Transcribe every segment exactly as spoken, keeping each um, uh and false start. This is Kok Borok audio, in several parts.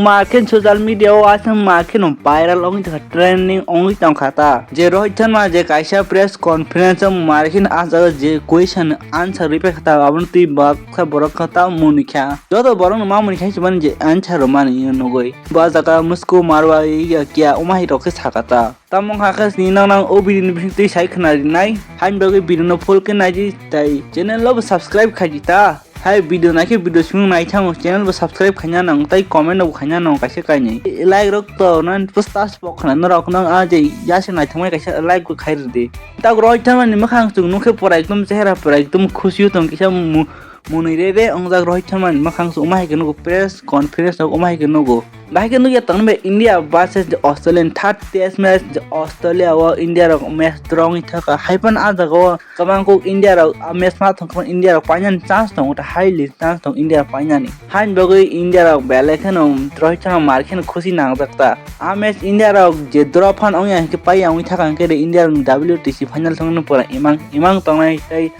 Makhe social media o aswk makhe no viral wngwi tongkha, trending wngwi tongkha ta. Je Rohit Sharma je kaisa press conference o makhe no ah jaga je question answer rwphai kha ta, abono twi baksa borok kha ta mwnwi kha. Joto borok no ma mwnwi kha se mani je answer rwmani nugwi. Bo ah jaga Moscow marwai ya kya wngma hai rok khe sakha ta. Tamo wngkha khe chini nang nang o video ni bising twi sai khna rinai. Haini bagwi video no full khe naidi tei channel o bo subscribe khaidi ta. Hai video naikhe video simi naithango channel bo subscribe khaina nang tei comment rok khaina nang kaisa kainwi. Like rok to nang post tas pok khna norok nang a je yase naithangmani kaisa like bo khai rwdi. Tak Rohit Sharma ni mwkhang chwng nukhe pura ekdom chehra pura ekdom khusi o tong kisa mu-, mwnwi re re wngjak Rohit Sharma ni mwkhang chwng wngma hai khe nugo press conference rok wngma hai khe nugo. Bahai khe nukya tongmani bai India versus the Australian third test match, the Australia o India rok match draw wngwi thaka. Haiphano ah jaga o kwbang kok India rok ah match ma thangkhe India rok painani chance tongo, ta highly chance tongo India rok painani. Haini bagwi India rok belai kheno Rohit Sharma mar kheno khusi nangjak ta. Ah match India rok je draw phan wngya hinkhe paiya wngwi thaka hinkhe India rok W T C final thangno pura imang imang tongnai tei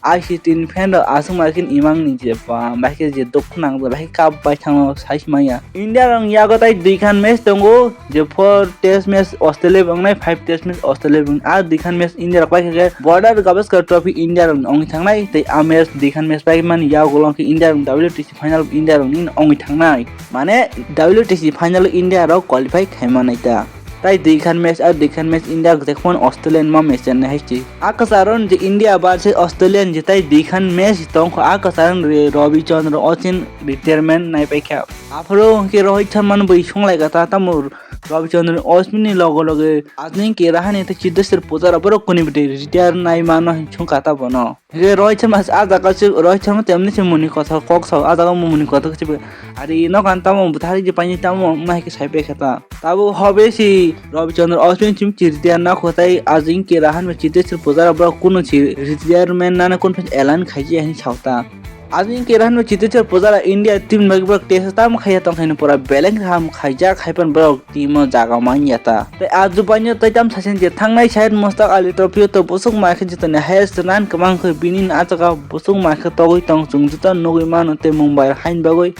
I C T ni fan rok aswk ma khe imang ni je ba, bai khe je dukhu nang, bai khe cup bai thangma sai se manya. India rok yago tai dui khan match tongo, je four test match Australia bai wngnai, five test match Australia bai wngnai. Ah dui khan match India rok bai khe Border Gavaskar Trophy India rok ni wngwi thangnai, tei ah match dui khan match bai mani yago long khe India rok W T C final India rok ni wngwi thangnai. Mane W T C final India rok qualify khai manai ta. Tai dui khan match, ah dui khan match India jekhon Australia ma match ene hai chi. Ah kwcharo je India versus Australia je tai dui khan match tongkho, ah kwcharo re Ravi Chandra Ashwin retirement nai paikha. Aphuru hwnkhe Rohit Sharma no bui songlai kha ta, tamo Ravi Chandra Ashwin ni loge loge Ajinkya Rahane tei Cheteshwar Pujara borok kuni bwtwi retire nai mano hin songkha ta bono. Hwnkhe Rohit Sharma se ah jaga se, Rohit Sharma temni se muni kotha kok sao, ah jaga muni kotha se, ari no kan tamo bwthari je paini tamo ma hai khe sai pai kha ta. Tabuk hobe si Ravi Chandra Ashwin chim chirdia na khotai Ajinkya Rahane bai Cheteshwar Pujara borok kunu si retirement nana conference elan khaiji hin sao ta. Ajinkya Rahane bai Cheteshwar Pujara India team bai borok tesa tamo khaiya tong khaino pura beleng ham khaijak haipan borok team o jaga manya ta. Tei ah jubaino tei tam sasen je thangnai side Mustaq Ali Trophy o to busuk ma khe jotoni highest run kwbang khe bini ah jaga busuk ma khe togwi tong chwng joto nugwi mano tei Mumbai hain bagwi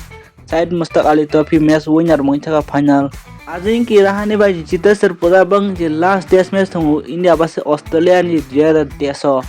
side Mustaq Ali Trophy match winner mungwi thaka final. Ajinkya Rahane bai Cheteshwar Pujara bang je last test match thungo India base Australia ni riyar test o.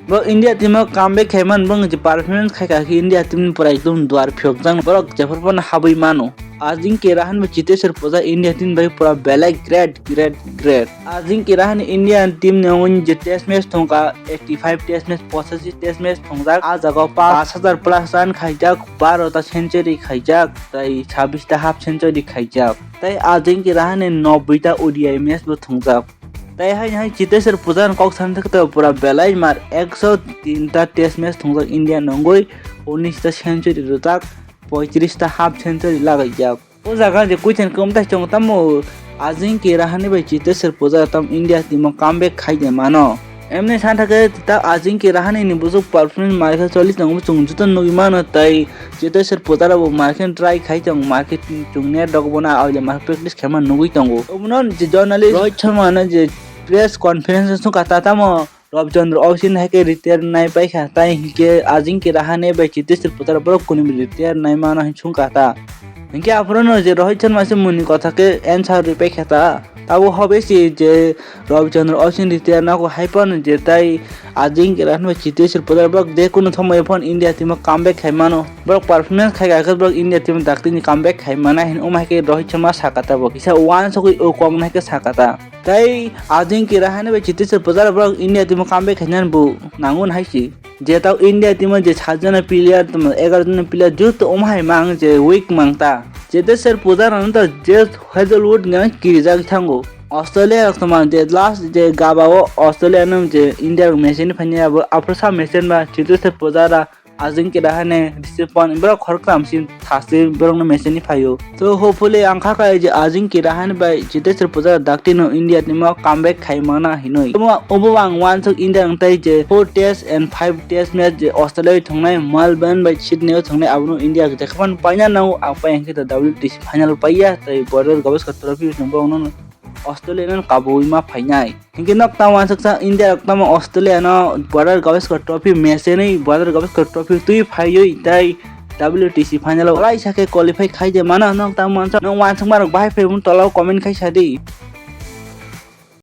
Bo India team o comeback khaimani bang je performance khaika khe India team ni pura ekdom duar phiyokjak borok jephru phano habwi mano. Ajinkya Rahane bai Cheteshwar Pujara India team bai pura belai great, great, great. Ajinkya Rahane India team ni wngwi je test match thungkha, eighty five test match, pochashi test match thungjak. Ah jaga o pash hajar plus run khaijak, baro ta century khaijak, tei chabbish ta half century khaijak. Tei Ajinkya Rahane nobboi ta O D I match bo thungjak. Tei hai hai Cheteshwar Pujara kok sani thakto pura belai mar ekso tin ta test match thungjak India nungwi, unis ta century rwjak, poitris ta half century lagaijak. O jaga je kuichen kwmtai chwng tamo Ajinkya Rahane bai Cheteshwar Pujara tam India team o comeback khai de mano. Emni san thake ta Ajinkya Rahane ni busuk performance markhe choli tongo chwng joto nugwi mano tei Cheteshwar Pujara bo markhe try khai tongo markhe chwng net rok bono auya markhe practice khaima nugwi tongo. Obono je journalist Rohit Sharma no je press conference sung kha ta tamo Ravi Chandra Ashwin hai khe retire nai paikha, tai hinkhe Ajinkya Rahane bai Cheteshwar Pujara borok kuni retire nai mano hin sung kha ta. Hinkhe aphuru no je Rohit Sharma se muni kotha khe answer rwi paikha ta. Tabo hobe se je Ravi Chandra Ashwin retire nako hai phano je tai Ajinkya Rahane bai Cheteshwar Pujara borok je kunu somoi phano India team o comeback khai mano. Borok performance khai kha khe borok India team o daktini comeback khai mana hin omo hai khe Rohit Sharma sakha ta bo kisa uansugwi o kok nai khe sakha ta. Tei Ajinkya Rahane bai Cheteshwar Pujara borok India team o comeback khainani bo nango hai se. Je tao India team o je sajona player tamo egaroh jona player joto omo hai mang je weak mang ta. Cheteshwar Pujara no ta Josh Hazlewood gana kirijak thango. Australia rok tamo je last je gaba o Australia no je India rok match ni phaini abo aphuru sa match ba Cheteshwar Pujara Ajinkya Rahane, Rishabh Pant, borok khoroktham sin thasi borokno mechani phaio. So hopefully ang kha kha je Ajinkya Rahane bai Cheteshwar Pujara daktino India team o comeback khai mana hinwi. Obo, obo ang uansuk India ang tai je four test and five test match je Australia thongnai, Melbourne bai Sydney o thongnai abono India je khapan paina nango ang pai ang khe W T C final paiya tai Border Gavaskar Trophy thwngbo ang nono Australia no kabui ma phainai. Hinkhe nok tamo aswksa India rok tamo Australia no Border Gavaskar Trophy match hinwi Border Gavaskar Trophy twi phaiwi tei W T C final o lai sakhe qualify khai de mano, nwng tamo uansuk, nwng uansukma rok bahai phai mung tola o comment khai sa di.